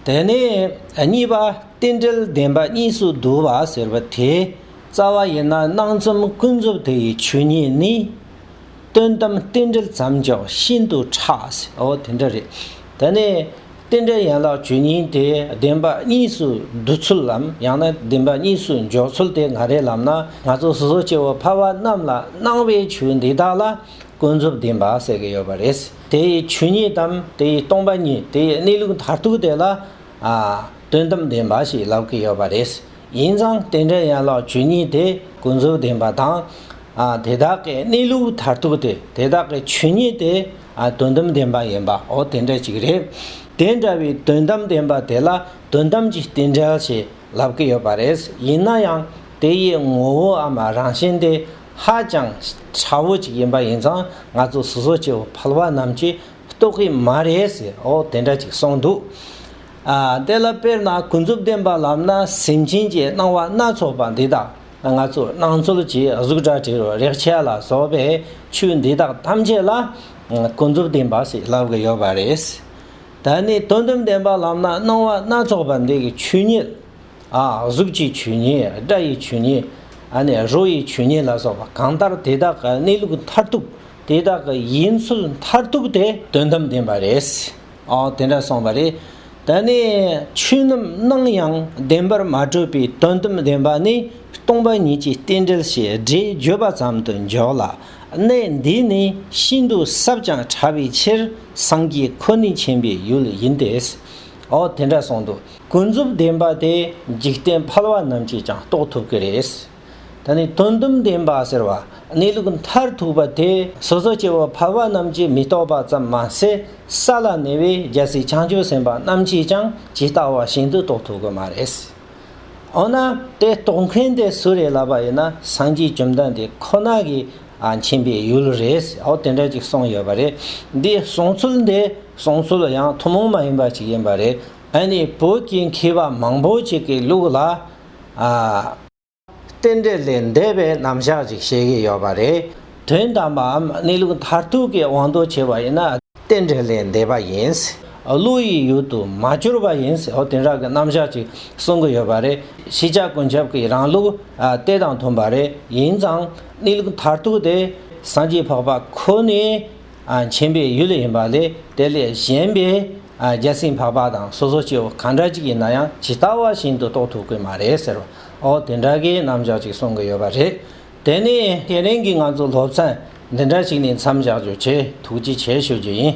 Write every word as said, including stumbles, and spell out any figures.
དེ་ནས་གཉིས་པ། རྟེན་འབྲེལ་བདེན་པ་གཉིས་སུ་བསྡུ་བ་ཟེར་བ་དེ། རྩ་བ་ཡིན་ན་སྣང་གསུམ་ཀུན་རྫོབ་དེ་ཡི་ཆོས་ཉིད་ནི། དོན་དམ་རྟེན་འབྲེལ་ཙམ་ཀྱང་ཤིན་ཏུ་ཕྲ་ཟེར། འོ་དེ་འདྲ་རེད། དེ་ནས་རྟེན་འབྲེལ་ཡན་ལག་བཅུ་གཉིས་དེ་བདེན་པ་གཉིས་སུ་བསྡུ་ཚུལ་ལམ། ཡང་ན་བདེན་པ་གཉིས་སུ་འཇོག་ཚུལ་དེ་ག་རེ་ལབ་ན། ང་ཚོ་སོ་སོ་སྐྱེ་བོ་ཕལ་པ་རྣམས་ལ་སྣང་བའི་ཆོས་འདི་དག་ལ་ཀུན་རྫོབ་བདེན་པ་ཟེར་གྱི་ཡོད་པ་རེད། དེ་ཡི་ཆོས་ཉིད་དམ། དེ་ཡི་སྟོང་པ་ཉིད། དེ་ཡི་གནས་ལུགས་མཐར་ཐུག་དེ་ལ། ཨ། དོན་དམ་བདེན་པ་ཞེས་ལབ་ཀྱི་ཡོད་པ་རེད། ཡིན་ཙང་རྟེན་འབྲེལ་ཡན་ལག་བཅུ་གཉིས་དེ་ཀུན་རྫོབ་བདེན་པ་དང་། ཨ། དེ་དག་གི་གནས་ལུགས་མཐར་ཐུག་དེ། དེ་དག་གི་ཆོས་ཉིད་དེ། ཨ། དོན་དམ་བདེན་པ་ཡིན་པ། འོ་དེ་འདྲ་ཅིག་རེད། དེ་འདྲ་བའི་དོན་དམ་བདེན་པ་དེ་ལ་དོན་དམ་གྱི་རྟེན་འབྲེལ་ཞེས་ལབ་ཀྱི་ཡོད་པ་རེད། ཡིན་ན་ཡང་དེ་ཡི་ངོ་བོའམ་རང་བཞིན་དེ་ཧ་ཅང་ཕྲ་བོ་ཅིག་ཡིན་པ་ཡིན་ཙང་། ང་ཚོ་སོ་སོ་སྐྱེ་བོ་ཕལ་པ་རྣམས་ཀྱིས་རྟོགས་ཀྱི་མ་རེད་ཟེར། འོ་དེ་འདྲ་ཅིག་གསུངས་འདུག། ཨ། དེ་ལ་དཔེར་ན་ཀུན་རྫོབ་བདེན་པ་ལབ་ན། སེམས་ཅན་གྱི་སྣང་བ་སྣ་ཚོགས་པ་འདི་དག། ང་ཚོ་སྣང་ཚུལ་གྱི་གཟུགས་སྒྲ་དྲི་རོ་རེག་བྱ་ལ་སོགས་པའི་ཆོས་འདི་དག་ཐམས་ཅད་ལ་ཀུན་རྫོབ་བདེན་པ་ཞེས་ལབ་ཀྱི་ཡོད་པ་རེད། ད་ནི་དོན་དམ་བདེན་པ་ལབ་ན། སྣང་བ་སྣ་ཚོགས་པ་འདི་གི་ཆོས་ཉིད། ཨ། གཟུགས་ཀྱི་ཆོས་ཉིད། སྒྲ་ཡི་ཆོས་ཉིད། ཨ་ནི་རོ་ཡི་ཆོས་ཉིད་ལ་སོགས་པ་གང་ལྟར་དེ་དག་གི་གནས་ལུགས་མཐར་ཐུག། དེ་དག་གི་ཡིན་ཚུལ་མཐར་ཐུག་དེ་དོན་དམ་བདེན་པ་རེད། ཨོ་དེ་འདྲ་གསུངས་པ་རེད། ད་ནི་ཆོས་རྣམས་སྣང་ཡང་བདེན་པར་མ་གྲུབ་པའི་དོན་དམ་བདེན་པ་ནི། སྟོང་པ་ཉིད་ཀྱི་རྟེན་འབྲེལ་ཞེས་སྒྲས་བརྗོད་པ་ཙམ་དུ་འཇོག་ལ། གནད་འདིས་ནི་ཤིན་ཏུ་ཟབ་ཅིང་ཕྲ་བའི་ཕྱིར། སངས་རྒྱས་ཁོ་ནས་མཁྱེན་པའི་ཡུལ་ཡིན་ཏེ། ཨོ་དེ་འདྲ་གསུངས་འདུག། ཀུན་རྫོབ་བདེན་པ་དེ་འཇིག་རྟེན་ཕལ་པ་རྣམས་ཀྱིས་ཀྱང་རྟོགས་ཐུབ་ཀྱི་རེད། ད་ནི་དོན་དམ་བདེན་པ་ཟེར་བ། གནས་ལུགས་མཐར་ཐུག་པ་དེ་སོ་སོ་སྐྱེ་བོ་ཕལ་པ་རྣམས་ཀྱིས་མི་རྟོགས་པ་ཙམ་མ་ཟད། ས་ལ་གནས་པའི་རྒྱལ་སྲས་བྱང་ཆུབ་སེམས་དཔའ་རྣམས་ཀྱིས་ཀྱང་ཇི་ལྟ་བ་བཞིན་དུ་རྟོགས་ཐུབ་ཀྱི་མ་རེད། འོ་ན་དེ་རྟོགས་མཁན་དེ་སུ་རེད་ལབ་པ་ཡིན་ན། སངས་རྒྱས་བཅོམ་ལྡན་འདས་ཁོ་ན་གིས་ཨ་མཁྱེན་པའི་ཡུལ་རེད། འོ་དེ་འདྲ་ཅིག་གསུངས་ཡོད་པ་རེད། འདི་གསུང་ཚུལ་འདི་གསུང་ཚུལ་ཡང་ཐུན་མོང་མ་ཡིན་པ་ཅིག་ཡིན་པ་རེད། ཨ་ནི་བོད་ཀྱི་མཁས་པ་མང་པོ་ཅིག་གི་ལུགས་ལ། ཨ། རྟེན་འབྲེལ་ལས་འདས་པའི་རྣམ་གཞག་ཅིག་བཤད་ཀྱི་ཡོད་པ་རེད། དོན་དམ་པའམ་གནས་ལུགས་མཐར་ཐུག་གི་དབང་དུ་བྱས་པ་ཡིན་ན། རྟེན་འབྲེལ་ལས་འདས་པ་ཡིན། བློ་ཡི་ཡུལ་དུ་མ་གྱུར་པ་ཡིན། འོ་དེ་འདྲ་གི་རྣམ་གཞག་ཅིག་གསུང་གི་ཡོད་པ་རེད། ཤེས་བྱ་ཀུན་ཁྱབ་ཀྱི་རང་ལུགས་ཨ་དེ་དང་མཐུན་པ་རེད། ཡིན་ཙང་གནས་ལུགས་མཐར་ཐུག་དེ་སངས་རྒྱས་འཕགས་པ་ཁོ་ནས་ཨ་མཁྱེན་པའི་ཡུལ་ཡིན་པ་ལས། དེ་ལས་གཞན་པའི་ཨ་རྒྱལ་སྲས་འཕགས་པ་དང་སོ་སོ་སྐྱེ་བོ་གང་འདྲ་ཅིག་ཡིན་ན་ཡང་ཇི་ལྟ་བ་བཞིན་དུ་རྟོགས་ཐུབ་ཀྱི་མ་རེད་ཟེར་བ། ཨོ་དེ་འདྲ་གི་རྣམ་གཞག་ཅིག་གསུང་གི་ཡོད་པ་རེད། དེ་ནས་དེ་རིང་གི་ང་ཚོ་སློབ་ཚན་འདི་འདྲ་ཞིག་ནས་མཚམས་བཞག་རྒྱུ་བྱས། ཐུགས་རྗེ་ཆེ་ཞུ་རྒྱུ་ཡིན།